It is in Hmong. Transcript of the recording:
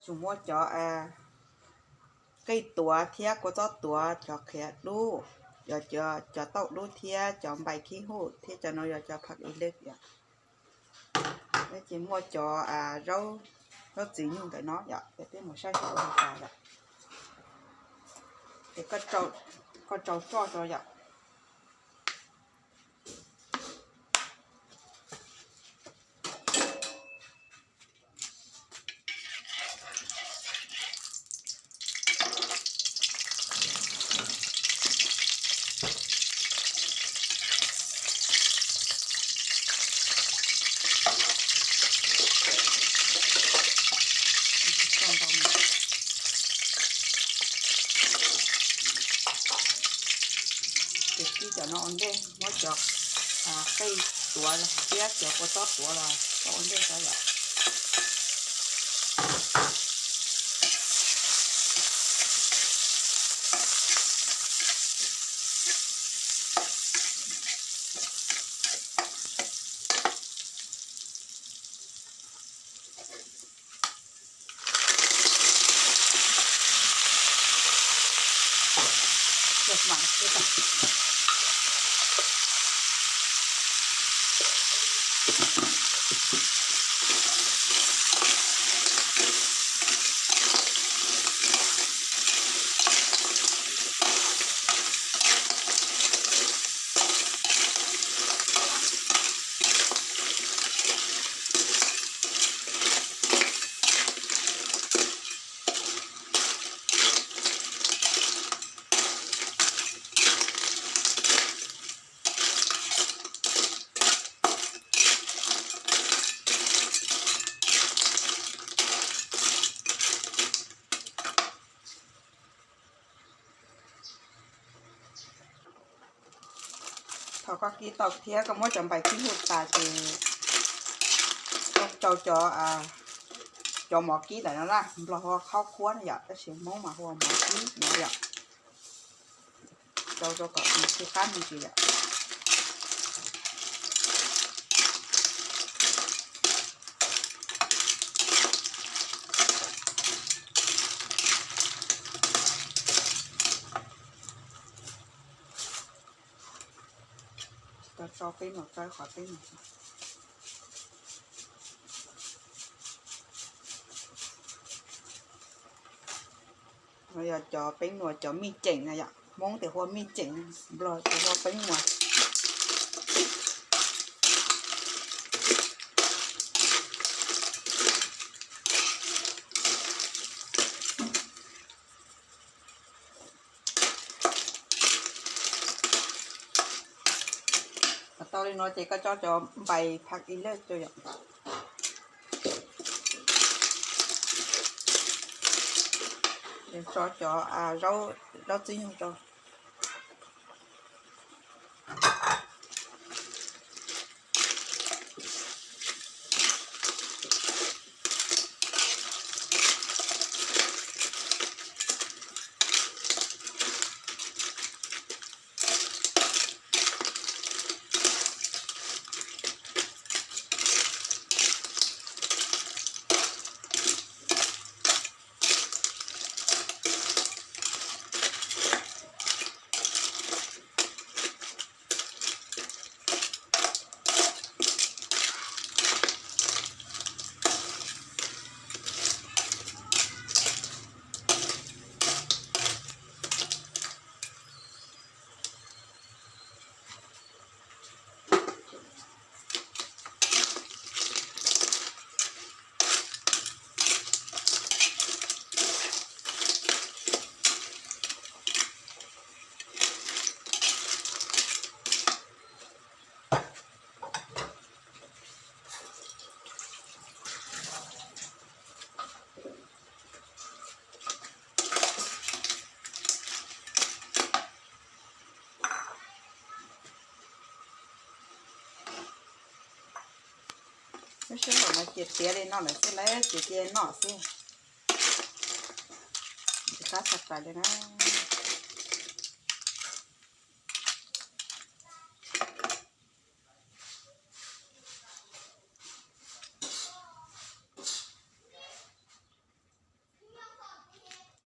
Tsum muab cov qij tuav thiab kua txob tuav, cov qhiav dub, yog cov tauj dub thiab cov npaim khib huj thiab cov no yog cov phav i lwj yom. Ces muaj cov zaub txiv nyug ntawm no yom, ces peb mus saib saib ua li cas yom. Ces koj tsau tso rau yom. Ces kib cov no ua ntej, muab cov qij tuav los thiab cov kua txob tuav los coj ua ntej rau yom. Thaum koj kib tau thiab koj muab cov npaim khib huj tas ces koj tsau cov, cov mov kib ntawm no na, Nplog hu ua khaub khuab no yom, tab sis Hmoob mas hu ua mov kib no yom. Tsau rau kom nws tsis qab me ntsis yom. Tsis tau tso peb mus, tso qhov peb mus. No yog cov peeb nuas cov mij ceem na yom, Hmoob tias hu ua mij ceem, Nplog tias hu ua peeb nuas. Tau li no ces koj tso cov npaim phaj i lej rau yom. Tso cov zaub txib nyug rau. Lub sij hawm no ces tiav li no lawm xwb, lawv ces cia noj xwb. Tsis qab tshaj plaws li na.